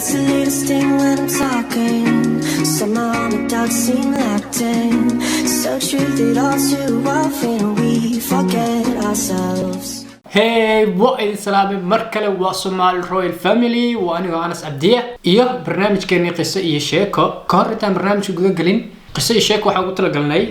It's the latest thing when I'm talking. Somehow all my doubts seem locked in. So true that all too often we forget ourselves. Hey, waa idin salaamay mar kale. Waa Somaali Royal Family, waa anigoo Anas Cabdiya iyo barnaamijkeenii Qiso iyo Sheeko. Ka hor intaan barnaamijka guda gelin, Qiso iyo Sheeko waxaan ugu talagalnay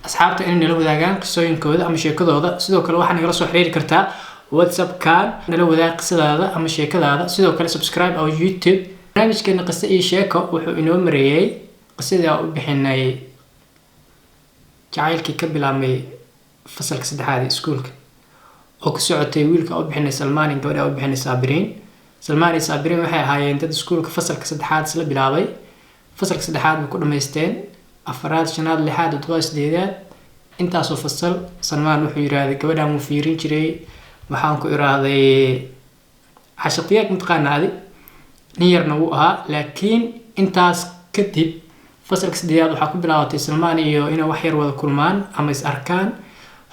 asxaabta inay nala wadaagaan qisooyinkooda ama sheekadooda. Sidoo kale waxaa nagala soo xiriiri kartaa WhatsAppkan, nala wadaag qisadaada ama sheekadaada. Sidoo kale subscribe our YouTube. Barnaamijkeena Qiso iyo Sheeko wuxuu inoo mareeyey qisadii aan u bixinay jacaylkii ka bilaabmay fasalka saddexaad ee iskuulka, oo ku socotay wiilka u bixinay Salmaan iyo gabadha u bixinay Saabiriin. Salmaan iyo Saabiriin waxay ahaayeen dad iskuulka fasalka saddexaad isla bilaabay. Fasalka saddexaad bay ku dhamaysteen, afaraad, shanaad, lixaad, toddobaad, sideedaad, intaasoo fasal. Salmaan wuxuu yiraahday gabadhan wuu fiirin jiray. Waxaan ku iraahday cashaqiyaad mataqaana adi, nin yarna wuu ahaa. Laakiin intaas kadib fasalka sideedaad waxaa ku bilaabatay Salmaan iyo inay wax yar wada kulmaan ama is arkaan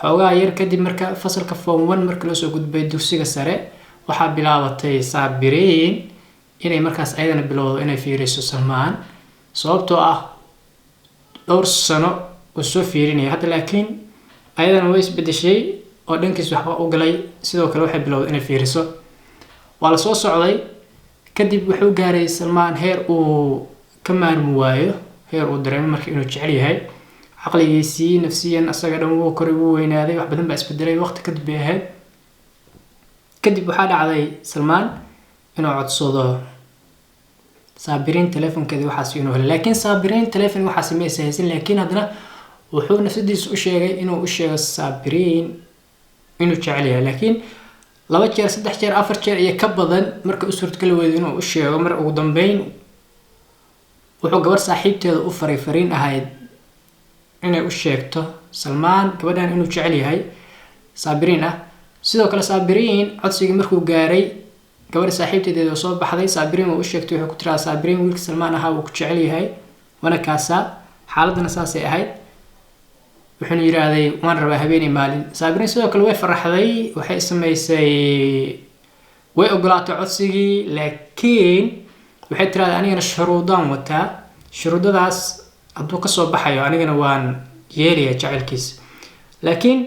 xoogaa yar. Kadib marka fasalka form one marka loo soo gudbay dugsiga sare, waxaa bilaabatay Saabiriin inay markaas ayadana bilowdo inay fiiriso Salmaan, sababtoo ah dhowr sano uu soo fiirinaya hadda. Laakiin ayadana way isbedeshay oo dhankiis waxba u galay. Sidoo kale waxay bilowday inay fiiriso. Waa la soo socday. Kadib wuxuu gaaray Salmaan heer uu ka maarmi waayo, heer uu dareemo marka inuu jecel yahay. Caqligiisii, nafsiyan, asaga dhan wuu koray, wuu weynaaday, wax badan baa isbedelay. Waqti kadib bay ahayd. Kadib waxaa dhacday Salmaan inuu codsado Saabiriin telefonkeedi, waxaas inuu helay. Laakiin Saabiriin telefon waxaas ma aysan haysan. Laakiin haddana wuxuu nafsadiisa u sheegay inuu u sheego Saabiriin inuu jecel yahay. Laakiin laba jeer, saddex jeer, afar jeer iyo ka badan marka u suurtgali weydo inuu u sheego, mar ugu dambeyn wuxuu gabar saaxiibteeda u faray fariin ahayd inay u sheegto Salmaan gabadhan inuu jecel yahay, Saabiriin ah. Sidoo kale Saabiriin codsigii markuu gaaray, gabadha saaxiibteedeeda oo soo baxday, Saabiriin waa u sheegtay. Wuxuu ku tiraa: "Saabiriin, wiilka Salmaan ahaa wuu ku jecel yahay." Wana kaasaa xaaladana saasay ahayd. Wuxuuna yidhaahday: "Waan rabaa habeenii maalin." Saabiriin sidoo kale way faraxday, waxay samaysay, way ogolaatay codsigii. Laakiin waxay tiraahday: "Anigana shuruudaan wataa, shuruudadaas hadduu kasoo baxayo anigana waan yeelaya jacaylkiisa." Laakiin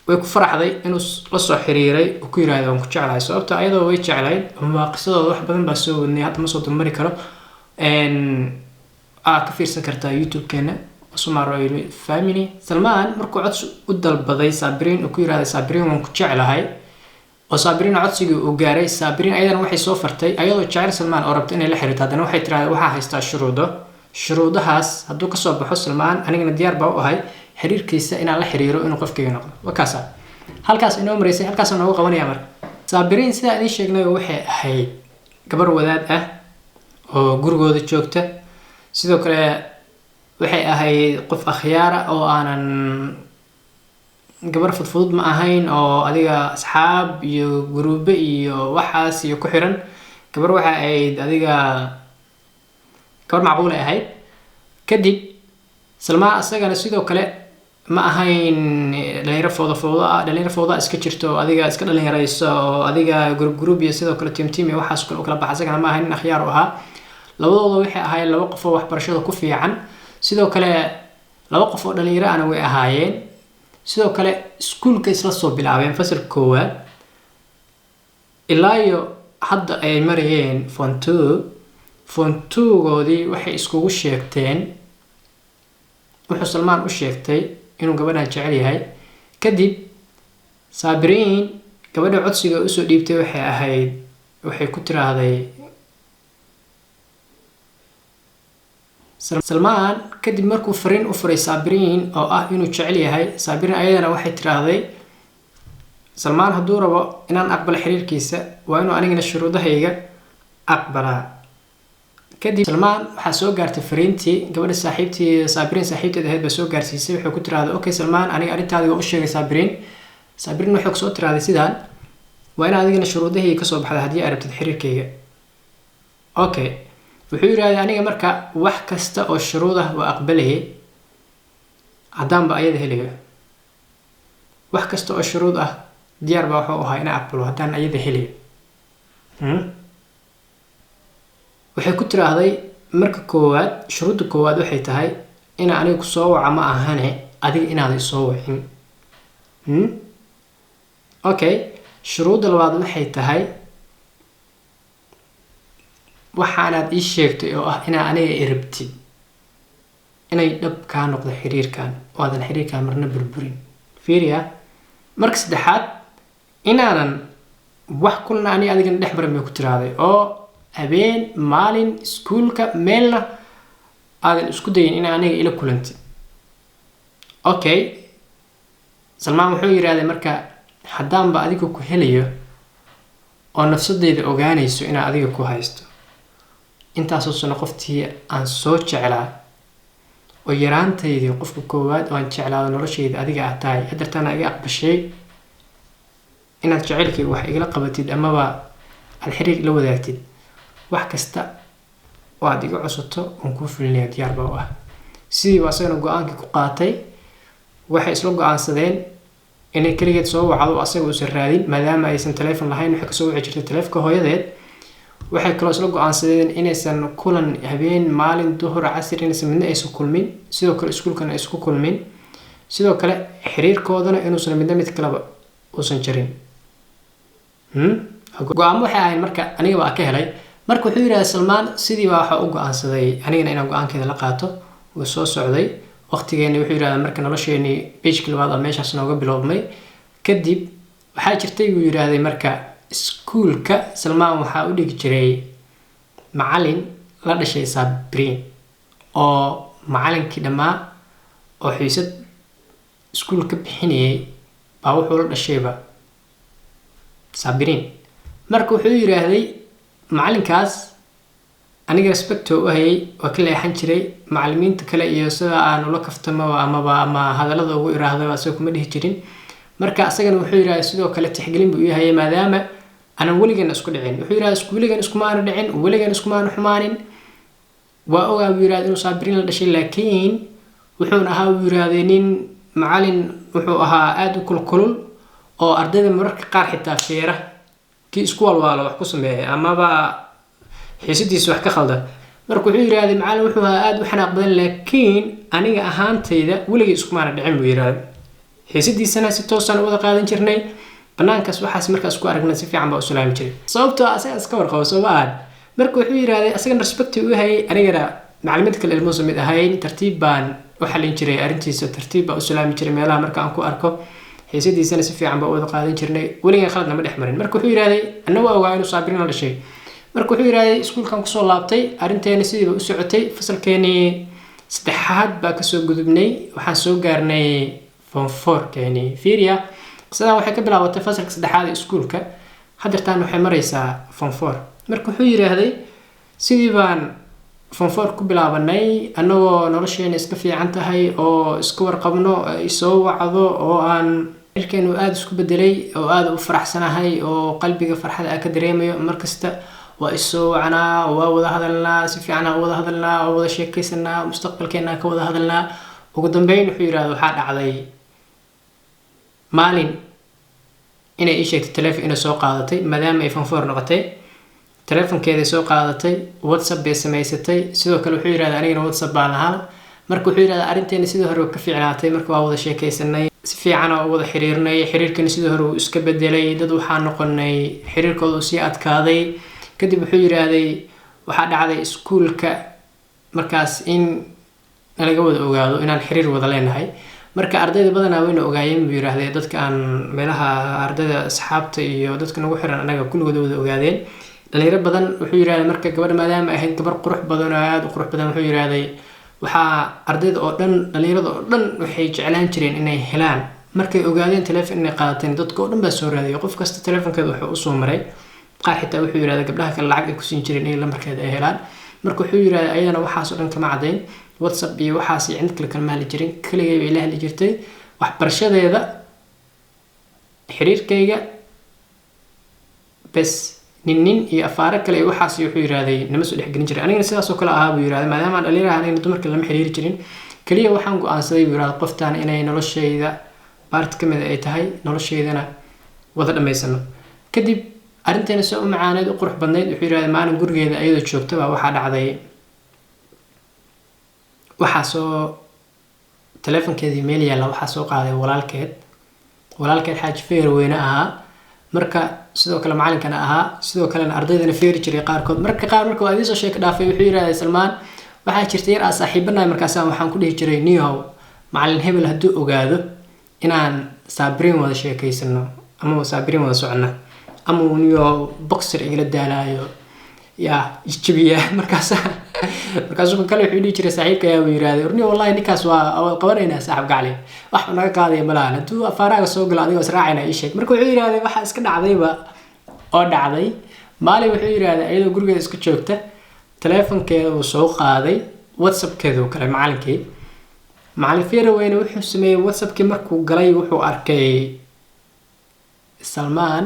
way ku faraxday inuu la soo xiriiray oo ku yiraahdo: "Waan ku jeclahay." Sababta ayadoo way jeclayd ama qisadooda wax badan baa soo wadnay, hadda ma soo dulmari karo. Aa ka fiirsan kartaa YouTube-keena Sumar Royal Family. Salmaan markuu codsi u dalbaday Saabiriin oo ku yiraahday: "Saabiriin, waan ku jeclahay," oo Saabiriin codsigii uu gaaray, Saabiriin ayadana waxay soo fartay ayadoo jecel Salmaan oo rabta inay la xiriirto. Haddana waxay tiraahday: "Waxaa haystaa shuruudo, shuruudahaas hadduu kasoo baxo Salmaan, anigana diyaar baa u ahay xiriirkiisa inaan la xiriiro, inuu qofkayga noqdo." Wakaasa halkaas inoo maraysay, halkaas noogu qabanaya. Marka Saabiriin, sidaa idiin sheegnay, waxay ahayd gabar wadaad ah oo gurigooda joogta. Sidoo kale waxay ahayd qof akhyaara oo aanan gabar fudfudud ma ahayn, oo adiga asxaab iyo guruube iyo waxaas iyo ku xiran. Gabar waxay ahayd adiga gabar macquulay ahayd. Kadib Salmaan isagana sidoo kale ma ahayn dhalinyaro fooda fooda ah, dhalinyaro fooda iska jirto oo adiga iska dhalinyarayso oo adiga group group iyo sidoo kale team team iyo waxaas kale u kala baxa. Isagana ma ahayn, nin akhyaar u ahaa. Labadooda waxay ahaayeen laba qof oo waxbarashada ku fiican. Sidoo kale laba qof oo dhalinyaro ahna way ahaayeen. Sidoo kale iskuulka isla soo bilaabeen fasalka koowaad ilaa iyo hadda ay marayeen form two. Form two-goodii waxay iskugu sheegteen, wuxuu Salmaan u sheegtay inuu gabadhan jecel yahay. Kadib Saabiriin gabadha codsiga usoo dhiibtay waxay ahayd, waxay ku tiraahday Salmaan, kadib markuu fariin u furay Saabiriin oo ah inuu jecel yahay, Saabiriin ayadana waxay tiraahday: "Salmaan hadduu rabo inaan aqbalo xiriirkiisa, waa inuu anigana shuruudahayga aqbalaa." Kadib Salmaan waxaa soo gaartay fariintii gabadha saaxiibtii, Saabiriin saaxiibteed ahayd baa soo gaarsiisay. Waxay ku tiraahday: "Okay Salmaan, aniga arrintaadi waa u sheegay Saabiriin. Saabiriin waxay kusoo tiraahday sidaan, waa in adigana shuruudahayga kasoo baxda haddii aad rabtid xiriirkayga." Okay, wuxuu yidhahday: "Aniga marka wax kasta oo shuruud ah waa aqbalayay haddaanba ayada helayo. Wax kasta oo shuruud ah diyaar baa wuxuu ahaa inaan aqbalo haddaan ayada helayo." Waxay ku tiraahday, marka koowaad, shuruudda koowaad waxay tahay ina aniga kusoo waca ma ahane, adiga inaad isoo wacin. Okay, shuruudda labaad waxay tahay waxaanaad ii sheegtay oo ah inaa aniga i rabtid inay dhab kaa noqdo xiriirkan oo aadan xiriirkan marna burburin. Fiiriya, marka saddexaad, inaanan wax kulna ani adigana dhex marin bay ku tiraahday, oo habeen, maalin, iskuulka, meelna aadan isku dayin in aniga ila kulantid. Okay, Salmaan wuxuu yidhahday, marka haddaanba adiga ku helayo oo nafsadeyda ogaanayso inaan adiga ku haysto intaasoo sano, qoftii aan soo jeclaa oo yaraantaydii qofka koowaad oo aan jeclaado noloshayda adiga ah tahay, hadartaana iga aqbashay inaad jacaylkayga wax igala qabatid amaba aada xiriir ila wadaagtid, wax kasta oo aad iga codsato waan kuu fulinaya, diyaar baa u ah. Sidii baa asagana go-aankii ku qaatay. Waxay isla go-aansadeen inay keligeed soo wacdo, asaga uusan raadin, maadaama aysan taleefon lahayn. Waxay kasoo wici jirtay taleefonka hooyadeed. Waxay kaloo isla go-aansadeen inaysan kulan habeen, maalin, duhur, casir inaysan midna aysan kulmin, sidoo kale iskuulkana aysan ku kulmin, sidoo kale xiriirkoodana inuusan midna mid kaleba uusan jarin. Go-aamo waxay ahayn marka aniga baa ka helay. Marka wuxuu yidhahda Salmaan, sidii baa waxa u go-aansaday anigana inaan go-aankeeda la qaato. Wuu soo socday waqtigeeni. Wuxuu yidhahda marka nolosheeni page-kii labaad oo meeshaas nooga biloobmay. Kadib waxaa jirtay, buu yidhaahday, marka iskuulka Salmaan waxaa u dhigi jiray macalin la dhashay Sabriin, oo macalinkii dhammaa oo xiisad iskuul ka bixinayay baa wuxuu la dhashayba Saabiriin. Marka wuxuu yidhaahday, macalinkaas aniga respect oo u hayay, waa ka leexan jiray macalimiinta kale iyo sida aan ula kaftamo amaba ama hadallada ugu iraahdo asaga kuma dhihi jirin. Marka asagana wuxuu yidhahday sidoo kale tixgelin buu ii hayay, maadaama aanan weligeena isku dhicin. Wuxuu yidhahday, weligan iskuma aanu dhicin, weligan iskuma aanu xumaanin. Waa ogaa, buu yidhahday, inuu Saabiriin la dhashay, laakiin wuxuuna ahaa, buu yidhahday, nin macalin wuxuu ahaa aada u kulkulul oo ardayda mararka qaar xitaa feera kii isku walwaalo wax ku sameeya amaba xiisadiisa wax ka khalda. Marka wuxuu yidhahday, macalin wuxuu ahaa aada u xanaaq badan, laakiin aniga ahaantayda weligay iskumaana dhicin, buu yidhahday. Xiisadiisana si toosaan u wada qaadan jirnay. Banaankaas waxaas markaas ku aragnay si fiican baa u salaami jiray, sababtoo ah asaga iska warqabo soo ma ahan. Marka wuxuu yidhahday, asagana respect u hayay, anigana macalimiinta kale ilmuusa mid ahayn, tartiib baan u xalin jiray arrintiisa, tartiib baan u salaami jiray meelaha marka aan ku arko, xiisadiisana si fiican baa u wada qaadan jirnay, weligan khalad nama dhex marin. Marka wuxuu yidhahday, anna waa ogaa inuu Saabiriin la dhashay. Marka wuxuu yidhahday, iskuulkan kusoo laabtay, arrinteena sidiiba u socotay. Fasalkeenii saddexaad baa kasoo gudubnay, waxaan soo gaarnay form four-keenii. Fiiriya, qisadan waxay ka bilaabatay fasalka saddexaad ee iskuulka, hadeertaan waxay maraysaa form four. Marka wuxuu yidhaahday, sidii baan form four ku bilaabanay, annagoo nolosheena iska fiican tahay oo iska warqabno, ay soo wacdo, oo aan xiriirkeenu aada isku bedelay oo aada u faraxsanahay oo qalbiga farxada aan ka dareemayo. Markasta waa isoo wacnaa, waa wada hadalnaa, si fiican aan wada hadalnaa oo wada sheekaysanaa, mustaqbalkeena ka wada hadalnaa. Ugu dambeyn wuxuu yidhahda, waxaa dhacday maalin inay ii sheegtay taleefon inay soo qaadatay. Maadaama ay form four noqotay, taleefonkeeday soo qaadatay, WhatsApp bay samaysatay. Sidoo kale wuxuu yidhahda, anigana WhatsApp baan lahaa. Marka wuxuu yidhahda, arrinteena sidii hore ka fiicnaatay. Marka waa wada sheekaysanay, si fiican oo wada xiriirnay, xiriirkani sidii hore uu iska bedelay, dad waxaa noqonay xiriirkooda uu sii adkaaday. Kadib wuxuu yidhaahday, waxaa dhacday iskuulka markaas in nalaga wada ogaado inaan xiriir wada leenahay. Marka ardayda badanaa wayna ogaayeen, buu yidhaahdee, dadka aan meelaha ardayda, asxaabta iyo dadka nagu xiran anaga kulligood wada ogaadeen, dhalinyaro badan. Wuxuu yidhahday, marka gabadha maadaama ahayd gabar qurux badan oo aada u qurux badan, wuxuu yidhahday, waxaa ardayda oo dhan, dhalinyarada oo dhan waxay jeclaan jireen inay helaan. Markay ogaadeen taleefon inay qaadateen, dadka oo dhan baa soo raadiyay, qof kasta taleefonkeeda wuxuu usoo maray. Qaar xitaa wuxuu yidhahday, gabdhaha kale lacag ay ku siin jireen inay lambarkeeda ay helaan. Marka wuxuu yidhahday, ayadana waxaas oo dhan kama caddayn, WhatsApp iyo waxaas iyo cid kale kalama hadli jirin, keligay bay la hadli jirtay. Waxbarashadeeda, xiriirkayga bes, nin nin iyo afaaro kale iyo waxaas wuxuu yidhahday nama soo dhexgelin jiray. Anigana sidaas oo kale ahaa, buu yidhahday, maadaama aan dhalinyaraha, anigana dumarka lama xiriiri jirin. Keliya waxaan go-aansaday, buu yidhahday, qoftaan inay noloshayda part ka mid ay tahay, noloshaydana wada dhammaysano. Kadib arrinteeni sidii bay u socotay. Arrinteena soo u macaaneed, u qurux badnayd, wuxuu yidhahday maalin gurigeeda iyadoo joogtaba waxaa dhacday, waxaa soo telefonkeedii meel yaalla, waxaa soo qaaday walaalkeed. Walaalkeed Xaaji Feer weyne ahaa, marka sidoo kale macalinkana ahaa, sidoo kalena ardaydana feeri jiray qaarkood. Marka qaar marka waa idiin soo sheeka dhaafay. Wuxuu yidhahday Salmaan, waxaa jirta yar aa saaxiibanahay, markaasaan waxaan ku dhihi jiray, "Niyow, macalin hebel hadduu ogaado inaan Saabiriin wada sheekaysano ama Saabiriin wada socono ama uu niyow boxer igala daalaayo yaa isjabiya." Markaasuu kale wuxuu dhihi jiray saaxiibka ayaa uu yiraahday, "Orniyo, wallahi ninkaas waa qabanaynaa, saaxib gacli, wax naga qaadaya malahan. Hadduu afaaraaga soo galo adigoo israacayna ii sheeg." Marka wuxuu yiraahday waxaa iska dhacdayba oo dhacday maalin, wuxuu yiraahday iyadoo gurigeeda iska joogta telefonkeeda uu soo qaaday, WhatsAppkeeda uu galay macalinkii. Macalin Feerweyne wuxuu sameeyey, WhatsAppkii markuu galay wuxuu arkay Salmaan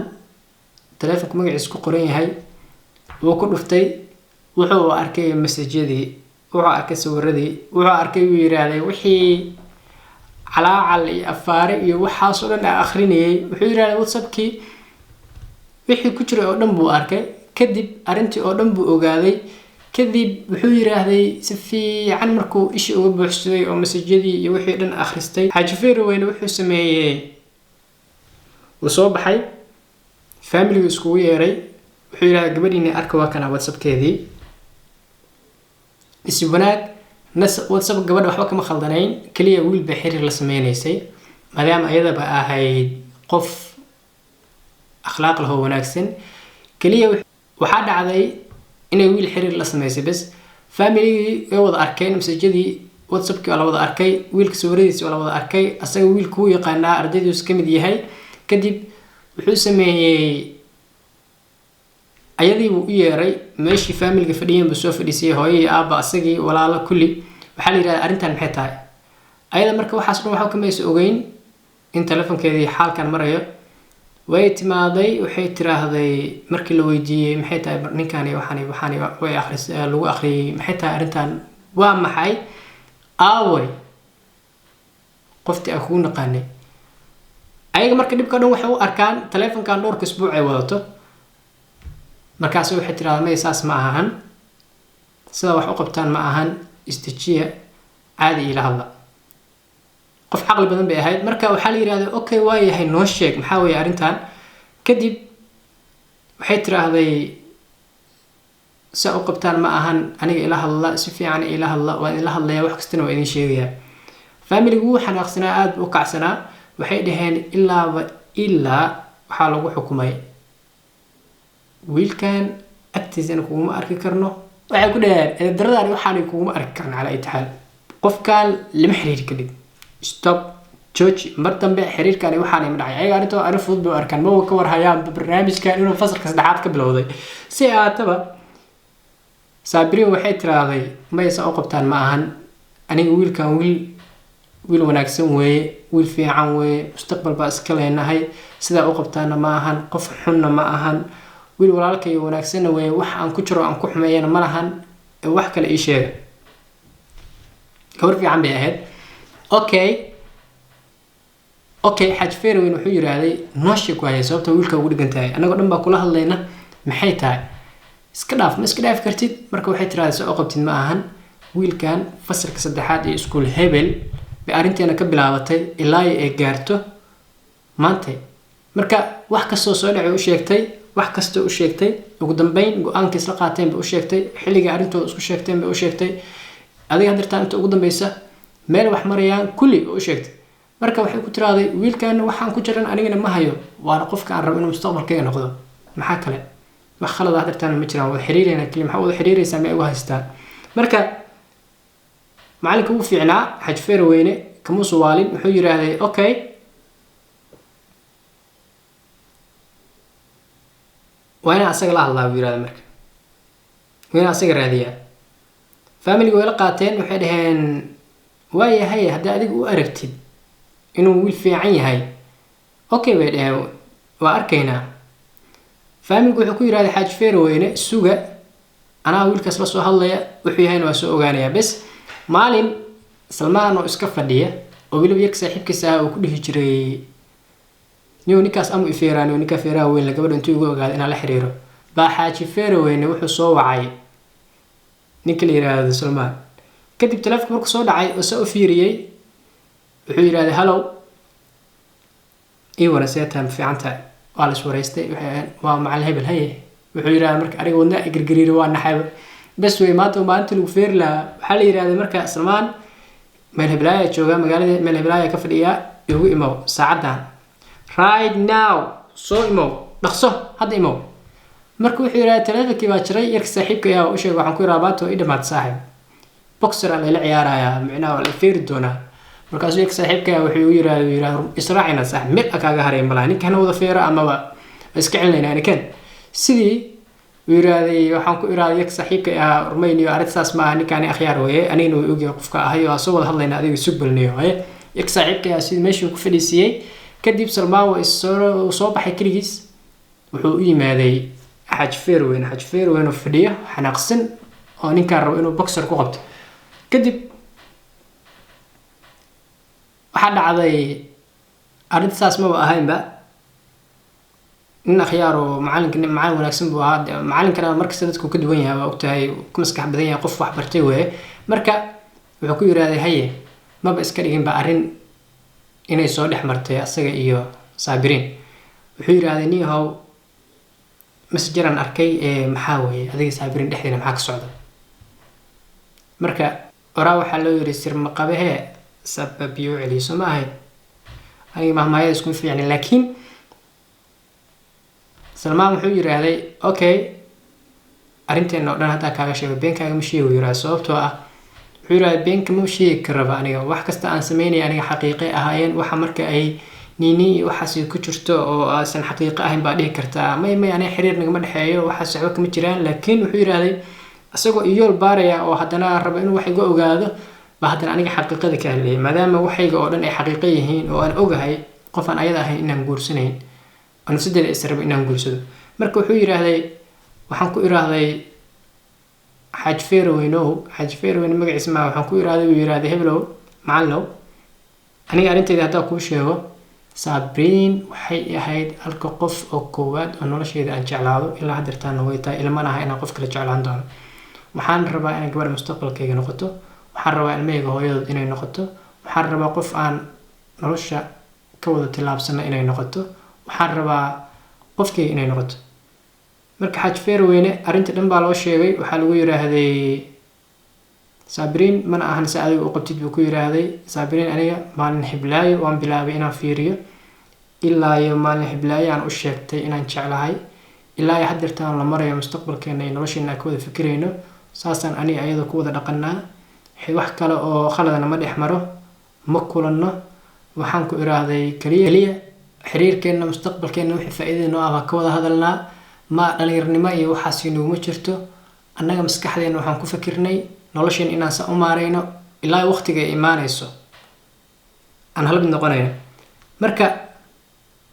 telefonku magaciisa ku qoran yahay. Wuu ku dhuftay, wuxuu arkay masajyadii, wuxuu arkay sawiradii, wuxuu arkay, wuu yiraahday, wixii calaacal iyo afaare iyo waxaas oo dhan a akhrinayay. Wuxuu yiraahday WhatsAppkii wixii ku jiray oo dhan buu arkay. Kadib arrintii oo dhan buu ogaaday. Kadib wuxuu yiraahday si fiican markuu ishii uga buuxsaday oo masajyadii iyo wixii dhan akhristay, Xaaji Feerweyne wuxuu sameeyey, wuu soo baxay, familigu iskugu yeeray. Wuxuu yidhahdaa, "Gabadhiina arka, waa kana WhatsAppkeedii." Isi wanaag nas WhatsApp gabadha waxba kama khaldanayn, keliya wiil bay xiriir la sameynaysay, maadaama ayadaba ahayd qof akhlaaq lahoo wanaagsan. Keliya waxaa dhacday inay wiil xiriir la sameysay bes. Familigii way wada arkeen masajadii, WhatsAppkii waa la wada arkay, wiilka sawiradiisi waa la wada arkay, asaga wiilku wuu yaqaanaa, ardaydiisu ka mid yahay. Kadib wuxuu sameeyey, ayadii buu u yeeray, meeshii familiga fadhiyeen buu soo fadhiisayay, hooyo iyo aabba, asagii, walaalo, kulli. Waxaa la yidhahda, "Arrintan maxay tahay?" Ayada marka waxaas dhan waxba kamaysa ogeyn in telefonkeedii xaalkan marayo. Way timaaday, waxay tiraahday markii la weydiiyey, "Maxay tahay ninkani, waxani waxani way akhris lagu akhriyay, maxay tahay arrintan, waa maxay, aaway qoftii aan kugu naqaanay?" Ayaga marka dhibka dhan waxay u arkaan telefonkan dhowrka isbuuc ay wadato. Markaas waxay tirahdaa, "May, saas ma ahan, sidaa wax u qabtaan ma ahan, isdejiya, caadi iila hadla." Qof caqli badan bay ahayd. Marka waxaa la yidhahday, "Okay, waa yahay, noo sheeg maxaa weeye arrintan." Kadib waxay tiraahday, "Saa u qabtaan ma ahan, aniga ila hadla, si fiican ila hadla, waan idinla hadlaya, wax kastana waa idin sheegayaa." Familigu wuu xanaaqsanaa, aada buu u kacsanaa. Waxay dhaheen, ilaaba ilaa waxaa lagu xukumay wiilkan agtiisana kuguma arki karno. Waxay ku dhaheen, "Eedaradaani waxaanay kuguma arki karno. Calaa itaxaal qofkan lama xiriiri kadib, stop, jooji, mar dambe xiriirkani waxaanay ma dhacay." Ayaga arrinta arrin fudud bay u arkaan, ma ka warhayaan barnaamijkan inuu fasalka saddexaad ka bilowday. Si ahaataba Saabiriin waxay tiraahday, "Maysa, u qabtaan ma ahan, aniga wiilkan wiil wanaagsan weeye, wiil fiican weeye, mustaqbal baa iska leenahay, sidaa u qabtaana ma ahan, qof xunna ma ahan, wiil walaalkayo wanaagsanna weeye, wax aan ku jiro aan ku xumeeyana ma lahan, wax kale ii sheega." Gabar fiican bay ahayd. Okay, Xaaj Feerweyn wuxuu yiraahday, "Noo sheeg waaye sababta wiilka ugu dhigan tahay, annagoo dhan baa kula hadlayna, maxay tahay? Iska dhaaf, ma iska dhaafi kartid." Marka waxay tiraahday, "Soo qabtid ma ahan, wiilkan fasalka saddexaad ee iskuul hebel bay arrinteena ka bilaabatay ilaa ay gaarto maanta." Marka wax kastoo soo dhacay u sheegtay, wax kastoo u sheegtay, ugu dambeyn go-aanka isla qaateen bay u sheegtay, xilliga arrintooda isku sheegteen bay u sheegtay, adiga hadirtaan inta ugu dambeysa meel wax marayaan kulli oo u sheegtay. Marka waxay ku tiraahday, "Wiilkan waxaan ku jiran anigana ma hayo, waana qofka aan rabo inuu mustaqbalkayga noqdo. Maxaa kale? Wax khalad ah hadirtaan ma jiraan, wada xiriirayna keli. Maxaa wada xiriiraysaa? Ma igu haystaa?" Marka macalinka wuu fiicnaa, Xaj Feerweyne kamuu suwaalin. Wuxuu yiraahday, "Okay, waa inaan asaga la hadlaa," buu yirahday. Marka waa inaan asaga raadiyaa. Familiga way la qaateen, waxay dhaheen, "Waayahay, haddii adiga u aragtid inuu wiil fiican yahay, okay," bay dhaheen, "waa arkaynaa." Familigu wuxuu ku yidhahday Xaaji Feerweyne, "Suga, anaa wiilkaas la soo hadlaya, wuxuu yahayna waa soo ogaanaya." Bes maalin Salmaan oo iska fadhiya oo weliba yarka saaxiibkiisa ah uu ku dhihi jiray Niyow, ninkaas amu ifeeraaniyo, ninkaa feeraha weyn la gabadha intuu igu ogaado inaan la xiriiro baa. Xaaji Feeroweyne wuxuu soo wacay ninka la yiraahdo Salmaan. Kadib taleefonka markuu soo dhacay oo saa u fiiriyey, wuxuu yidhahday, "Hello, ii waran, see tahay, ma fiican tahay?" Waa la iswaraystay. Waxay ahayn, "Waa macalin hebel." "Haye." Wuxuu yidhahday, marka aniga wadna gargariiri, waa naxayba. Bes wey, maanta maalintii lagu feeri lahaa. Waxaa la yidhahday marka, "Salmaan meel heblaaya joogaa, magaalada meel heblaaya ka fadhiyaa, igu imow saacaddan, right now, soo imow, dhaqso, hadda imow." Marka wuxuu yidhahday, taleefonkii baa jiray, yarka saaxiibka ayaa u sheegay. Waxaan ku yidhaha, "Maanta waa ii dhamaatay saaxiib, boxer aa layla ciyaarayaa, micnaha waa la feeri doonaa." Markaasuu yarka saaxiibka ayaa wuxuu yidhahday, "Israacina saaxiib, meel a kaaga haray malaha, ninka hana wada feero amaba waa iska celinaynaa ninkan." Sidii uu yidhaahday, waxaan ku iraahday yarka saaxiibka ahaa, "Rumayniyo, arrinta saas ma aha, ninkaani akhyaar weeye, anigana way ogyahay qofka ahay, waa soo wada hadlayna, adiga sugbalniyo." Haye, yarka saaxiibka ahaa sidii meeshii ku fadhiisiiyey. Kadib Salmaan waa isoo soo baxay keligiis, wuxuu u yimaaday Xaaji Feerweyne. Xaaji Feerweyne oo fadhiyo xanaaqsan oo ninkaan rabo inuu boxer ku qabto. Kadib waxaa dhacday, arrinta saas maba ahaynba. Nin akhyaar oo macalinka, nin macalin wanaagsan buu ahaa. Dee macalinkana markasta dadku ka duwan yahay, waa ogtahay, ku maskax badan yahay, qof wax bartay weeye. Marka wuxuu ku yidhahday, haye, maba iska dhiginba arrin inay soo dhex martay asaga iyo Saabiriin. Wuxuu yidhahday, "Niyahow, messengeran arkay ee maxaa weeye? Adiga Saabiriin dhexdeena maxaa ka socda?" Marka oraa waxaa loo yidhi, "Sirmaqabehee sabab iyo celiyo." Soo ma ahayn? Aniga mahmaayada iskuma fiicnin, laakiin Salmaan wuxuu yidhaahday, "Okay, arrinteena oo dhan haddaa kaaga sheego, been kaagama sheego," yidhahda. Sababtoo ah wuxuu yidhahday, "Been kama sheegi karaba aniga. Wax kasta aan sameynaya aniga xaqiiqe ahaayeen. Waxa marka ay niini iyo waxaas ku jirto oo aysan xaqiiqo ahayn baa dhihi kartaa, may may, aniga xiriir nagama dhexeeyo, waxaas waxba kama jiraan." Laakiin wuxuu yidhahday, isagoo iyool baaraya oo haddana raba inuu wax iga ogaado, ba haddana aniga xaqiiqada ka hadlayay, maadaama waxayga oo dhan ay xaqiiqo yihiin oo aan ogahay qof aan ayada ahayn inaan guursanayn, nafsadeeda is rabo inaan guursado. Marka wuxuu yidhaahday, waxaan ku iraahday Xaaj Feerweynow, Xaaj Feerweyne magaciisa maa, waxaan ku iraahday, uu yidhaahday, "Hebelow, macalinow, aniga arrintayda haddaa kuu sheego, Sabriin waxay ahayd halka qof oo koowaad oo nolosheyda aan jeclaado, ilaa haddeertaana way tahay, ilmana aha inaan qof kale jeclaan doono. Waxaan rabaa inay gabadha mustaqbalkayga noqoto, waxaan rabaa ilmahayga hooyadood inay noqoto, waxaan rabaa qof aan nolosha ka wada tillaabsano inay noqoto, waxaan rabaa qofkayga inay noqoto." Marka Xaaj Feerweyne arrinta dhan baa loo sheegay. Waxaa lagu yiraahday, "Saabiriin mana ahan si adiga u qabtid," buu ku yiraahday. "Saabiriin aniga maalin hiblaayo waan bilaabay inaan fiiriyo, ilaa iyo maalin hiblaayo aan u sheegtay inaan jeclahay, ilaa iyo haddeertaan la marayo, mustaqbalkeena iyo nolosheena aan ka wada fikirayno, saasaan aniga ayada ku wada dhaqanaa. Wax kale oo khaladana ma dhex maro, ma kulanno. Waxaan ku iraahday, kaliya kaliya xiriirkeena, mustaqbalkeena, wixii faa'iidada noo ah baan ka wada hadalnaa. Ma dhalinyarnimo iyo waxaas noguma jirto. Annaga maskaxdeena waxaan ku fikirnay nolosheen inaan sa u maareyno ilaa waqtiga ay imaanayso aan hal mid noqonayno." Marka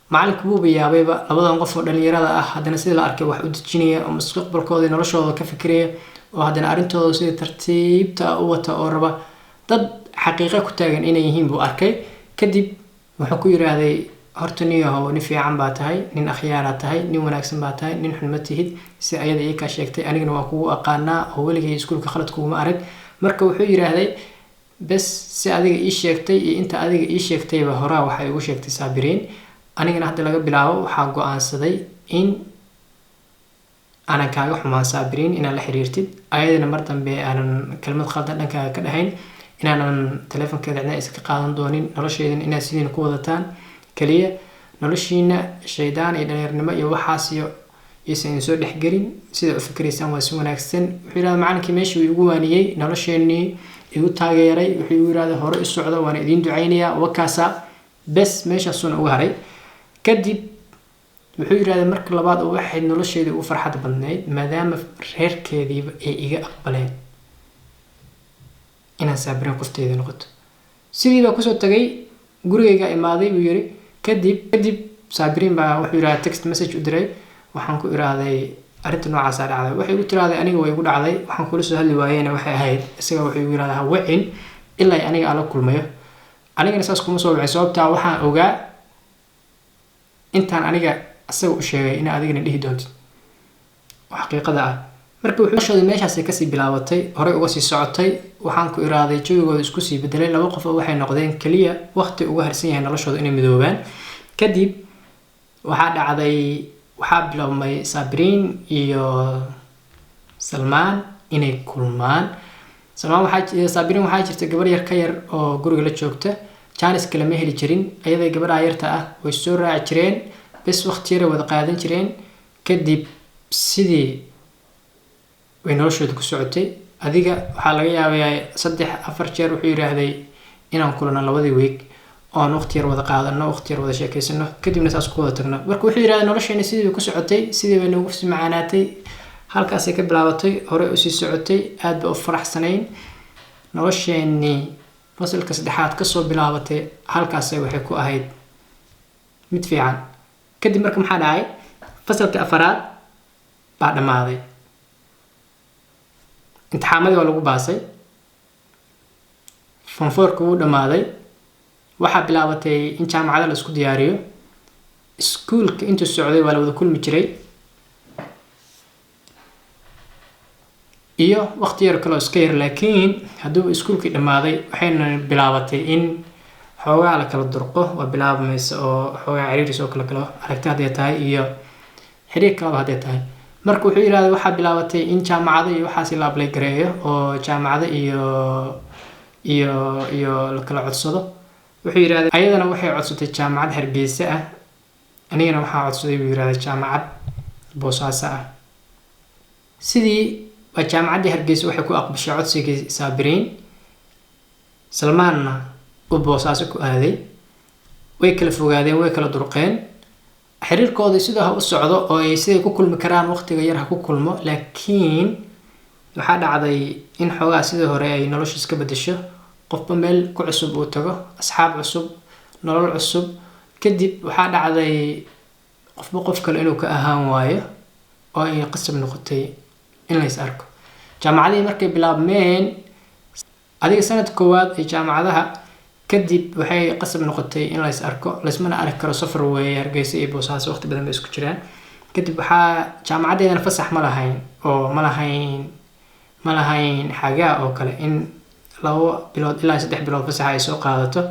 macalinku wuuba yaabayba, labadan qof oo dhalinyarada ah haddana sida la arkay wax u dejinaya oo mustaqbalkooda iyo noloshooda ka fikiraya, oo haddana arrintooda sida tartiibta ah u wata, oo raba dad xaqiiqo ku taagan inay yihiin buu arkay. Kadib wuxuu ku yiraahday, "Horta niyahow, nin fiican baa tahay, nin akhyaaraa tahay, nin wanaagsan baa tahay, nin xun ma tihid, si ayada ii kaa sheegtay, anigana waan kugu aqaanaa oo weligay iskuulka khalad kuguma arag." Marka wuxuu yiraahday, "Bes, si adiga ii sheegtay iyo inta adiga ii sheegtayba horaa waxay igu sheegtay Saabiriin. Anigana hadda laga bilaabo waxaa go-aansaday in aanan kaaga xumaan Saabiriin inaad la xiriirtid, ayadana mar dambe aanan kelmad khaldan dhankaaga ka dhahayn, inaanan taleefonkeeda cidna aysan ka qaadan doonin, nolosheedana inaad sidiina ku wadataan kaliya, noloshiina shaydaan iyo dhalinyarnimo iyo waxaas iyo aysan idin soo dhexgelin. Sida u fikiraysaan waa si wanaagsan." Wuxuu yidhahda, macalinkii meeshii uu igu waaniyey, nolosheenii igu taageeray, wuxuu igu yidhahday, 'Hore i socdo, waana idiin ducaynayaa.' Wakaasa bes, meeshaasuuna uga haray. Kadib wuxuu yidhahday, marka labaad oo waxayd nolosheedii ugu farxad badnayd, maadaama reerkeediiba ay iga aqbaleen inaan Saabiriin qofteyda noqoto. Sidii baa kusoo tagay, gurigayga imaaday," buu yiri. Kadib Saabiriin baa wuxuu yidhahday text message u diray. "Waxaan ku iraahday, arrinta noocaasaa dhacday. Waxay igu tiraahday, aniga way igu dhacday. Waxaan kula soo hadli waayeyna waxay ahayd, isaga wuxuu igu yidhahdaa, ha wicin ilaa aniga aan la kulmayo. Anigana saas kuma soo wicin, sababtaa waxaan ogaa Intaan aniga asaga u sheegay in adigana dhihi doontid oo xaqiiqada ah. Marka noloshooda meeshaasay kasii bilaabatay, horey uga sii socotay. Waxaan ku iraaday jawigooda isku sii bedelay. Laba qof oo waxay noqdeen keliya waqti uga harsan yahay noloshooda inay midoobaan. Kadib waxaa dhacday, waxaa bilowmay Sabriin iyo Salmaan inay kulmaan. Salmaan waxaa, Sabriin waxaa jirta gabar yar ka yar oo guriga la joogta. Jaanis kale ma heli jirin ayaday gabadha yarta ah, way soo raaci jireen bes, waqti yara wada qaadan jireen. Kadib sidii way noloshooda ku socotay. Adiga waxaa laga yaabayaa 3-4 jeer wuxuu yiraahday inaan kulano labadii week, oon waqti yar wada qaadano, waqti yar wada sheekeysano, kadibna saas ku wada tagno. Marka wuxuu yirahday nolosheena sidii bay ku socotay, sidii bay noogu sii macaanaatay. Halkaasay ka bilaabatay, horey usii socotay, aad ba u faraxsanayn. Nolosheenii fasalka saddexaad kasoo bilaabatay halkaasay waxay ku ahayd mid fiican. Kadib marka maxaa dhacay? Fasalka afaraad baa dhammaaday, imtixaamadii waa lagu baasay, form four-ka wuu dhammaaday. Waxaa bilaabatay in jaamacada la isku diyaariyo. Iskuulka intuu socday waa la wada kulmi jiray iyo waqti yar kaloo iska yar, laakiin hadduu iskuulkii dhammaaday waxayna bilaabatay in xoogaa la kala durqo. Waa bilaabmaysa oo xoogaa ciriiris oo kala kalo aragti hadday tahay iyo xiriir kalaba hadday tahay. Marka wuxuu yidhahday waxaa bilaabatay in jaamacado iyo waxaasi la apply gareeyo oo jaamacado iyo la kala codsado. Wuxuu yidhahday ayadana waxay codsatay jaamacad Hargeysa ah, anigana waxaa codsaday, buu yidhahday, jaamacad Boosaaso ah. Sidii waa jaamacaddii Hargeysa waxay ku aqbashay codsigii Saabiriin, Salmaanna uu Boosaaso ku aaday. Way kala fogaadeen, way kala durqeen. Xiriirkooda sidoo ha u socdo oo ay siday ku kulmi karaan waqtiga yar ha ku kulmo, laakiin waxaa dhacday in xoogaa sidii hore ay nolosha iska bedesho, qofba meel ku cusub uu tago, asxaab cusub, nolol cusub. Kadib waxaa dhacday qofba qof kale inuu ka ahaan waayo oo ay qasab noqotay in la is arko. Jaamacadihii markay bilaabmeen, adiga sanad koowaad ee jaamacadaha kadib, waxay qasab noqotay in la is arko. Laysmana arki karo, safar weeye, Hargeysa iyo Boosaaso waqti badan bay isku jiraan. Kadib waxaa jaamacaddeedana fasax ma lahayn oo ma lahayn xagaa oo kale in 2 bilood ilaa 3 bilood fasaxa ay soo qaadato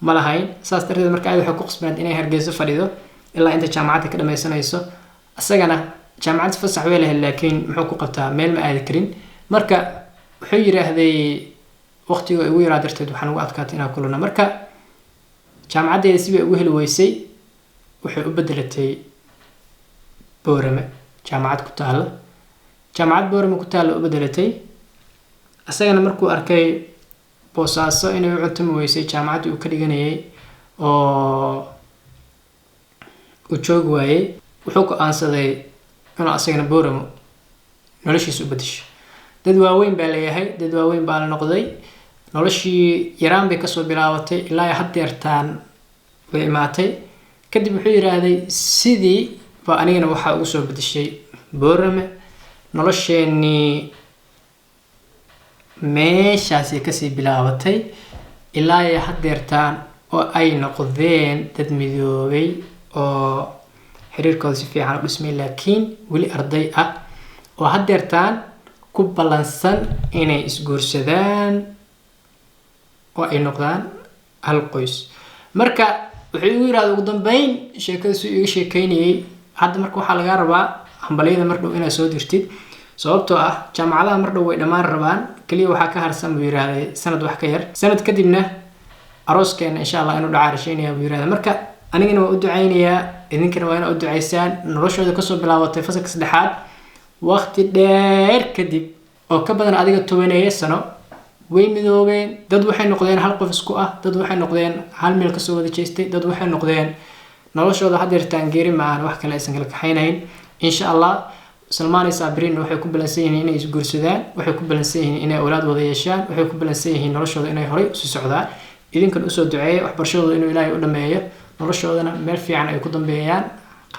ma lahayn. Saas darteed marka aad waxay ku qasbanayd inay Hargeysa fadhido ilaa inta jaamacadda ka dhameysanayso. Isagana jaamacadda fasax way lahayd, laakiin muxuu ku qabtaa? Meel ma aadi karin. Marka wuxuu yiraahday waqtiga igu yaraa darteed waxaan ugu adkaatay inaan kulano. Marka jaamacaddeeda si bay ugu heli weysay, waxay u bedelatay Boorame jaamacad ku taalla. Jaamacad Boorame ku taalla u bedelatay. Isagana markuu arkay Boosaaso inay u cuntami weysay jaamacaddii uu ka dhiganayay oo uu joogi waayey, wuxuu go-aansaday inuu asagana Booramo noloshiisa u bedesho. Dad waaweyn baa leeyahay, dad waaweyn baa la noqday. Noloshii yaraan bay kasoo bilaabatay ilaa ay haddeertaan way imaatay. Kadib wuxuu yiraahday sidii ba anigana waxaa ugu soo bedeshay Boorame. Nolosheenii meeshaasay kasii bilaabatay ilaa ay haddeertaan oo ay noqdeen dad midoobay oo xiriirkooda si fiican u dhismay, laakiin weli arday ah oo haddeertaan ku ballansan inay isguursadaan oo ay noqdaan hal qoys. Marka wuxuu igu yidhahda ugu dambeyn sheekada suu iga sheekeynayay, hadda marka waxaa lagaa rabaa hambalyada mar dhow inaad soo dirtid, sababtoo ah jaamacadaha mar dhow way dhammaan rabaan, keliya waxaa ka harsan, buu yiraahday, sanad wax ka yar. Sanad kadibna arooskeena insha Allah inuu dhacaa rashaynaya, buu yirahday. Marka anigana waa u ducaynayaa, idinkana waa inaa u ducaysaan. Noloshooda kasoo bilaabatay fasalka saddexaad, waqti dheer kadib oo ka badan adiga 10-eeyo sano, way midoobeen. Dad waxay noqdeen hal qof isku ah, dad waxay noqdeen hal meel kasoo wada jeestay, dad waxay noqdeen noloshooda haddeertaan geeri ma ahan wax kale aysan kala kaxaynayn insha Allah. Salmaan iyo Saabiriin waxay ku balansan yihiin inay isguursadaan, waxay ku balansan yihiin inay awlaad wada yeeshaan, waxay ku balansan yihiin noloshooda inay horay usii socdaan. Idinkan usoo duceeya waxbarashadooda inuu Ilaahay u dhameeyo, noloshoodana meel fiican ay ku dambeeyaan.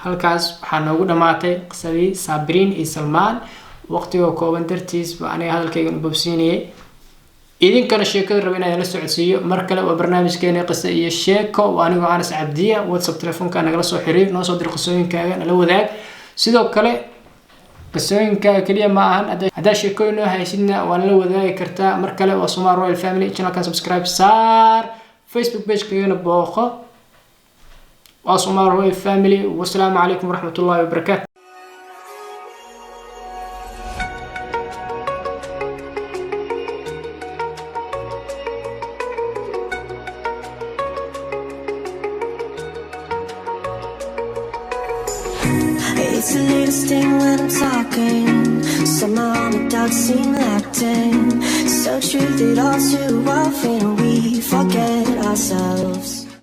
Halkaas waxaa noogu dhammaatay qisadii Saabiriin iyo Salmaan. Waqtigoo kooban dartiis ba aniga hadalkaygan u bobsiinayay. Idinkana sheekada raba inaan la socodsiiyo. Mar kale waa barnaamijkeena Qisa iyo Sheeko. Waa anigoo Anas Cabdiya. WhatsApp telefoonka nagala soo xiriir, noo soo dir qisooyinkaaga, nala wadaag. Sidoo kale qisooyinkaaga keliya ma ahan, haddaa sheekooyin noo haysidna waa nala wadaagi kartaa. Mar kale waa Somali Royal Family. Channelkan subscribe saar, Facebook page-kagana booqo. Waa Somali Royal Family. Wasalaamu calaykum waraxmatullaahi wabarakaatu. It's the latest thing when I'm talking. Somehow all my doubts seem locked in. So true that all too often we forget ourselves.